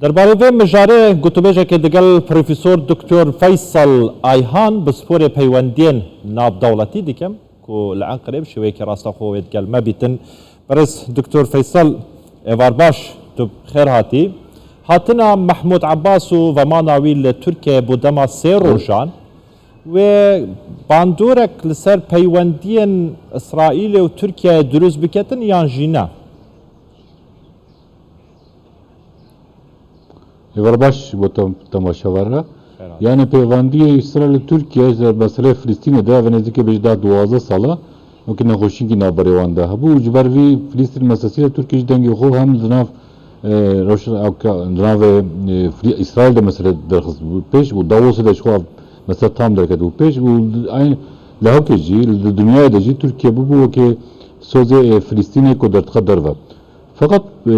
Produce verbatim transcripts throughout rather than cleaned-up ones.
Derbarê vê mijarê gotûbêjekê digel Profesor Doktor Feysel Ayhan, pisporê peywendiyên navdewletî dikim, ku li Enqerê bi şêweyekî rastaxo wê digel me bîtin. Birêz Doktor Feysel, êvar baş, tu bi xêr hatî. Hatina Mehmûd Ebbas û vemana wî li Tirkiyeyê bû dema sê rojan. Wê bandorek li ser peywendiyên Îsraîlê û Tirkiyeyê dirust biketin yan jî ne? Êvar baş bo tem-, temaşevan re. Herhalde. Yani peywendiyê Îsraîl û Tirkiye ji meseleyê Filistînê de ve nêzîkî bêjî da duwazdeh sala wekî nexweşînkî navberê wan de hebû û ji ber vî Filistîn mesesî de Tirkiye jî dengê xwe hem di nav, e, rewşa, di navê, e, Fili-, Îsraîl de mesele derxist bû pêş û Davosê de ji xwe mesele tam derket bû pêş û aynî li hewkê jî li dinyayê de jî Tirkiye bûbû wekî sozê, e, Filistînê ku derdixe derve. Feqet, e,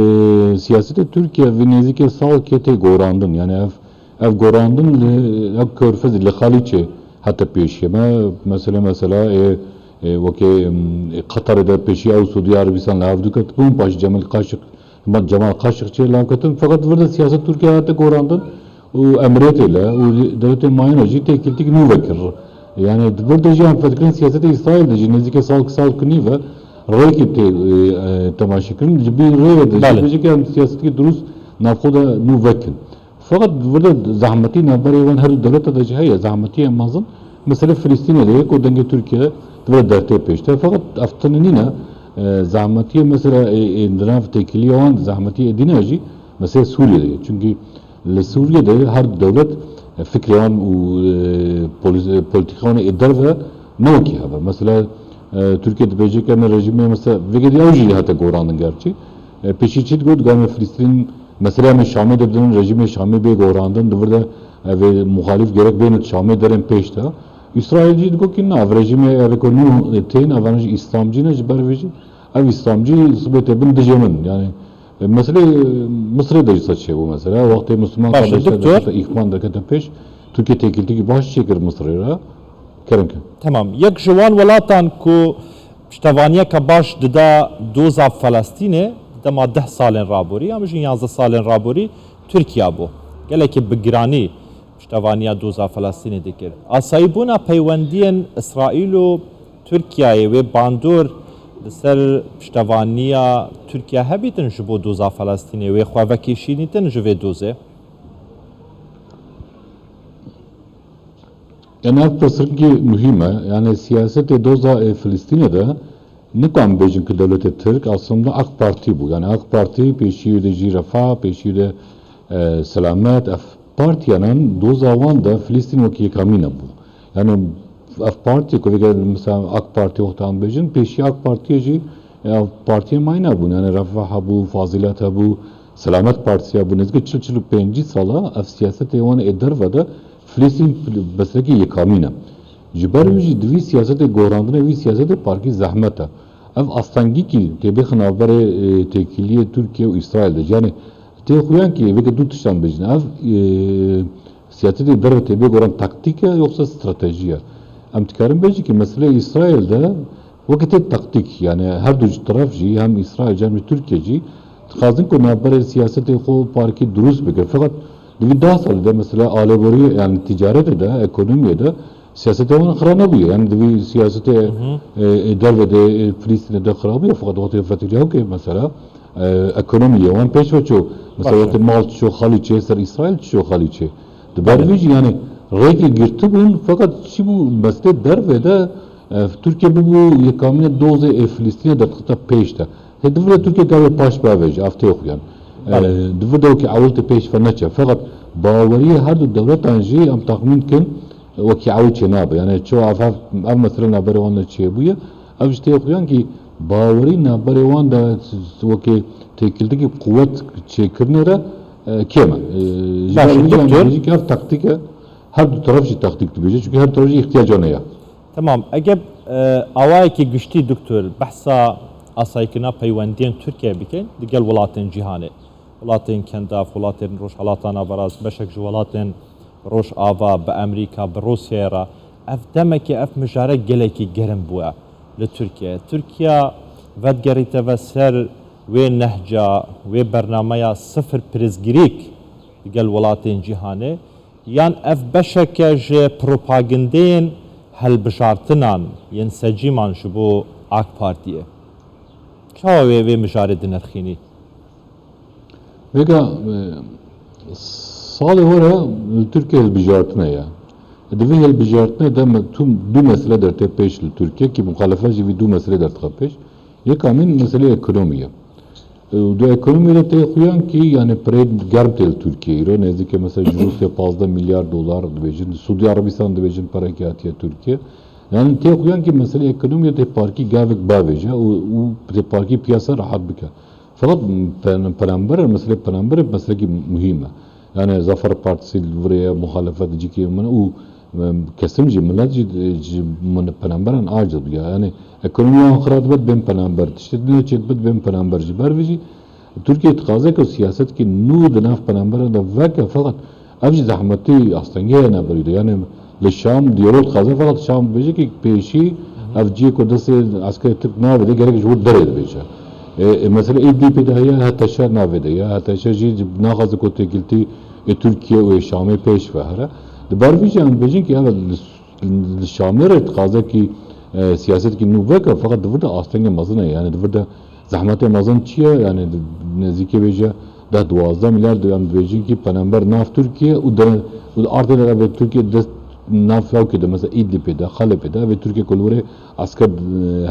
siyasetê Tirkiye vî nêzîkê salkê tê gorandin. Yani ev, ev gorandin li, ev Körfezê li Xalîçê hete pêşiye me. Mesela, mesela, e, e, wekê, em, e, Qeterê de pêşiya ew Suudi Arabistan li hev diketibûn, paşî Cemal Kaşik, Cemal Kaşikçî li hev ketin. Feqet vir de siyaset Tirkiye hate gorandin û Emirêtê le û dewletê mayîna jî têkiltîk nû vekir. Yani di vir de jî em fedkirin siyasetê Îsraîl de jî nêzîkê salk, salk nî ve rêkê tê, e, e, temaşe kirin. Ji bî rêyê de jî Belê. Bêje ke em siyasetekî dirust navxwe de nû vekin. Feqet di vir de zehmetî navberê wan her du dewleta de jî heye, zehmetiyê mezin. Mesele Filistînê de ye ku dengê Tirkiye di vir de dertê pêş de. Feqet ev tune nîne, e, zehmetiyê mesela, e, e, di nav têkiliya wan de zehmetiyê dîne jî mesele Sûriyê de ye. Çunkî li Sûriyê de her du dewlet, e, fikrê wan û, e, polîs-, e, polîtîka wan ê derve ne wekî hev e. Mesela, e, Tirkiye dibêje ke me rejîmê mesela vêgedî ew jî hate gorandin gerçî. E, pêşî çi digot, got me Filistîn, mesela em ê Şamê de bidin, rejîmê Şamê bê gorandin, di vir de ev ê muxalîf gerek bêne Şamê derin pêş de. Îsraîl jî digot ki na, ev rejîmê ev ê ku nû tên, ev jî îslamcî ne, ji ber vê jî ev îslamcî sibê tê bin dijê min. Yani, e, meselê, e, Misirê de jî se çêbû mesela. Wextê Misliman Baş, kardeşler doktor. Derkete, îxwan derkete pêş, Tirkiye têkiltîkî baş çêkir Misirê re. Kerem ke. Temam. Yek ji wan welatan ku piştevaniyeke baş dida doza Felestînê, dema deh salên raborî, ya jî yanzdeh salên raborî Tirkiye bû. Gelekî bi giranî piştevaniya doza Felestînê dikir. Asayîbûna peywendiyên Îsraîl û Tirkiyeyê wê bandor li ser piştevaniya Tirkiye hebîtin ji bo doza Felestînê, wê xwe vekişînîtin ji vê dozê? Yani ev pirsgirêkî muhîm e. Yani siyasetê doza ê Filistînê de nikan bêjin ku dewletê Tirk aslında AK Partî bû. Yani AK Partî pêşî de jî Refah, pêşî de, e, Selamet, ev partiyanan doza wan de Filistîn wekî yekamîn e bû. Yani ev partî ku vêga mesela AK Partî wexta em bêjin, pêşî AK Partî jî, e, ev partiyê mayîna bûn. Yani Refah hebû, Fazilet hebû, Selamet Partî hebû. Nêzîkî çil, çil û pêncî sala ev siyasetê wan ê derve de Filistîn meselekî yekamîn e. Ji ber wî jî di vî siyasetê gorandinê vî siyasetê parkî zehmet e. Ev astengîkî tê bêxin navberê, e, têkiliyê Tirkiye û Îsraîl de. Yani tê xuyan kî vêke du tiştan bêjin. Ev, e, siyasetê derve tê bê goran taktîk e yoksa stratejî ye? Em dikarin bêjin kî meseleyê Îsraîl de weke tê taktîk, yani her du taraf jî, hem Îsraîl jî hem jî Tirkiye jî dixwazin ku navberê siyasetê xwe parkî dirust bikin. Feqet di vî deh salî de mesela alêgoriyê, yani ticaretê de, ekonomiyê de siyasetê wan xira nebûye. Yani di vî siyasetê, Hı hı. e, e, derve de, e, Filistînê de xira bûye. Feqet wextê Fethullah Gülen mesela, e, ekonomiyê wan pêş ve çû. Mesela Baş e. Wextê mal çû Xalîçê ser Îsraîl çû Xalîçê. Di ber Belê. Vî jî yani rêkê girtibûn, feqet çi bû, mesele derve de, e, Tirkiye bûbû yekamîne dozê ê Filistînê derdixite pêş de. Hê di vir de Tirkiye gavê paş bavêje, ev tê xuyan. E, Belê. Di vir de wekî ewil tê pêş ve neçe. Feqet baweriyê her du dewletan jî em texmîn dikin, wekî ewil çê nabe. Yani çawa ev, ev, ev mesele navberê wan de çêbûye, ev ji tê xuyan kî bawerî navberê wan de wekî têkiltikî quwet çêkirinê re, e, kêm e. E, ji Baş e, ber wî jî em doktor. Dibêjin kî ev taktîk e. Her du teref jî taktîk dibêje, çunkî her teref jî îhtiyaca ne ya. Temam. Eger, e, awayekî giştî, doktor, behsa asayîkirina peywendiyên Tirkiye bikin digel welatên cîhanê, welatên Kendav, welatên Rojhelata Naverast, beşek ji welatên Rojava, bi Amerîka, bi Rûsyayê re, ev demekê ev mijare gelekî germ bûye li Tirkiye. Tirkiye vedigerîte ve ser wê nehca, wê bernameya sifir pirsgirêk digel welatên cîhanê, yan ev beşeke ji propagandeyên helbijartinan yên secîman ji bo AK Partiyê? Çawa wê, wê mijarê dinirxînî? Vêga, e, salê were li Tirkiye hilbijartine ye. Di vê hilbijartine de me-, tûm du mesele dertê pêş li Tirkiye, ki muxalefet jî vî du mesele derdixe pêş. Yeka min meselê ekonomî ye. E, û di ekonomî de tê xuyan ki, yani, pirê germ tê li Tirkiye îro. Nêzîkê mesela ji Rûsya pazdeh milyar dolar dibêjin. Li Sûdî Erebistan dibêjin perekî hatiye Tirkiye. Yani tê xuyan ki meselê ekonomî tê parkî gavek bavêje û, û tê parkî piyasa rahat bike. Feqet pen-, peramber, meselê peramber meselekî muhîm e. Yani Zafer Partisi li virê ye, muhalefet cîkê min û, e, kesim jî, millet jî, e, ji min peramberan aciz bûye. Yani ekonomiya wan xira dibet bên peramber. Tiştê din çêdibet bên peramber. Ji ber vê jî Tirkiye dixwaze ku siyasetkî nû di nav peramberan de veke, feqet ev jî zehmetî astengê heye navberî de. Yani li Şam diyalog dixwaze, feqet Şam dibêje ki pêşî ev cihê ku destê eskerê Tirk navê de gerek ji wir derê dibêje. E, e, mesela Îdlîbê de heye, H T Ş navê de ye. H T Ş jî naxwaze ku têkiltî ê Tirkiye û ê Şamê pêş ve here. Di ber vî jî em dibêjin ki ev li, li Şamê re dixwaze ki, e, siyasetkî nû veke, feqet di vir de astengê mezin e. Yani di vir de zehmetê mezin çi ye? Yani di, nêzîkê bêje deh duwazdeh milyar de em dibêjin ki penember nav Tirkiye û de, û di artê de ev Tirkiye dest nav fewkê de, mesela Îdlîbê de, Xelepê de, ev Tirkiye ku li wirê esker, e,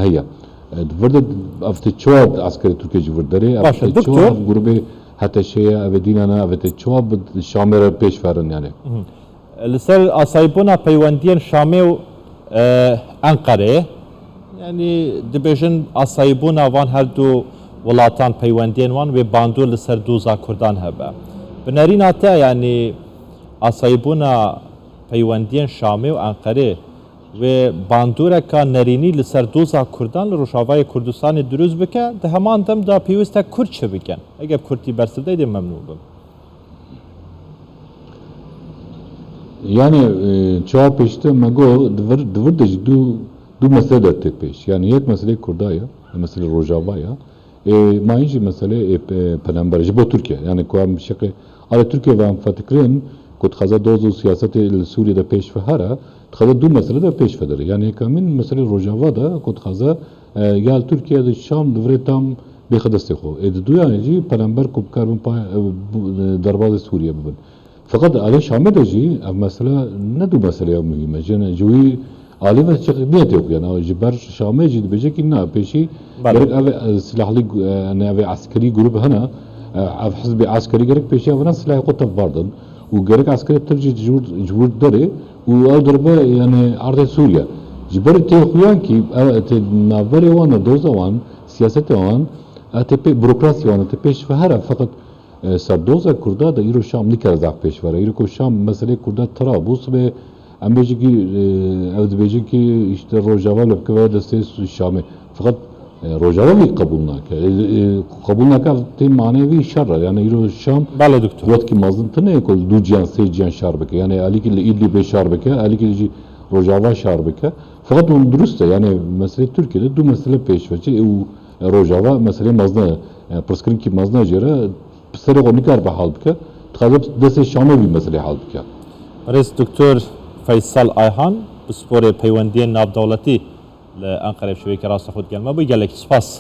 heye. E, di vir de ev tê çawa eskerê Tirkiye ji vir derê, ev Baş e, tê çawa doktor. ev grûbê H T Ş ye, ev dînana, ev tê çawa bi Şamê re pêş verin yani. Li ser asayîbûna peywendiyên Şamê û, e, Enqereyê, yanî dibêjin asayîbûna van her du welatan, peywendiyên wan wê bandor li ser doza Kurdan hebe. Bi nerîna te, yanî asayîbûna peywendiyên Şamê û Enqerê wê bandoreka nerînî li ser doza Kurdan li Rojavayê Kurdistanê dirust bike, di heman dem de pêwîst e Kurd çi bikin? Eger Kurd tî bersivdeyê dê memnûn bim. Yani, e, çawa pêştir me got, di vir, di vir de jî du, du mesele dertê pêş. Yani yek meselê Kurda ye, meselê Rojava ye. E, ma yîn jî meselê, e, pe-, penember ji bo Tirkiye. Yani ku em şeqê, are Tirkiye ve em fetikirin, ku dixwaze doz û siyasetê li Sûriye de pêş ve here, dixwaze du mesele de pêş ve dere. Yani yekamîn meselê Rojava de, ku dixwaze, e, ya li Tirkiye de Şam di virê tam bêxe destê xwe. Ê di duyan jî pelember ku bikarbin pay, e, bu, e, derbazê Sûriye bibin. Feqet alê Şamê de jî ev mesele ne du meseleya muhîm e. Jin ji wî alî ve çi niye tê xuyan. Ew ji ber Şamê jî dibêje ki na pêşî Belê. gerek ev, e, silahli, e, yani ev eskerî grup hene, e, ev hizbê eskerî gerek pêşî ev hene silahê xwe tevbardin. Û gerek eskerê Tirk jî ji wir, ji wir derê û ew derbe yani erdê Sûriye. Ji ber tê xuyan ki ev tê navberê wan de doza wan, siyaseta wan, e, tê pê, burokrasiya wan tê pêş ve here. Feqet, e, serdoza Kurda de îro Şam nikare zaf pêş vere. Îro ku Şam meselê Kurda tira bû, sibê em bêjin ki, e, ew dibêjin ki işte Rojava li bikeve destê Şamê. Feqet, e, Rojava vî qebûl nake. E, e, qebûl nake ev tê manê vî şer e. Yani îro Şam Belê doktor. Quwetkî mezin tine ye ku li du ciyan, sê ciyan şer bike. Yani alîkî li Îdlîbê şer bike, alîkî jî Rojava şer bike. Feqet hûn dirust e. Yani meselê Tirkiye de du mesele pêş ve çê û Rojava meselê mezin e. Yani pirsgirêkî mezin e jê re. Bi serê xwe nikaribe hal bike, dixwaze destê Şamê vî meselê hal bike. Rêz Doktor Feysel Ayhan, pisporê peywendiyên navdewletî li Enqerê bi şêweyekî rast xwe digel me bû. Gelek spas.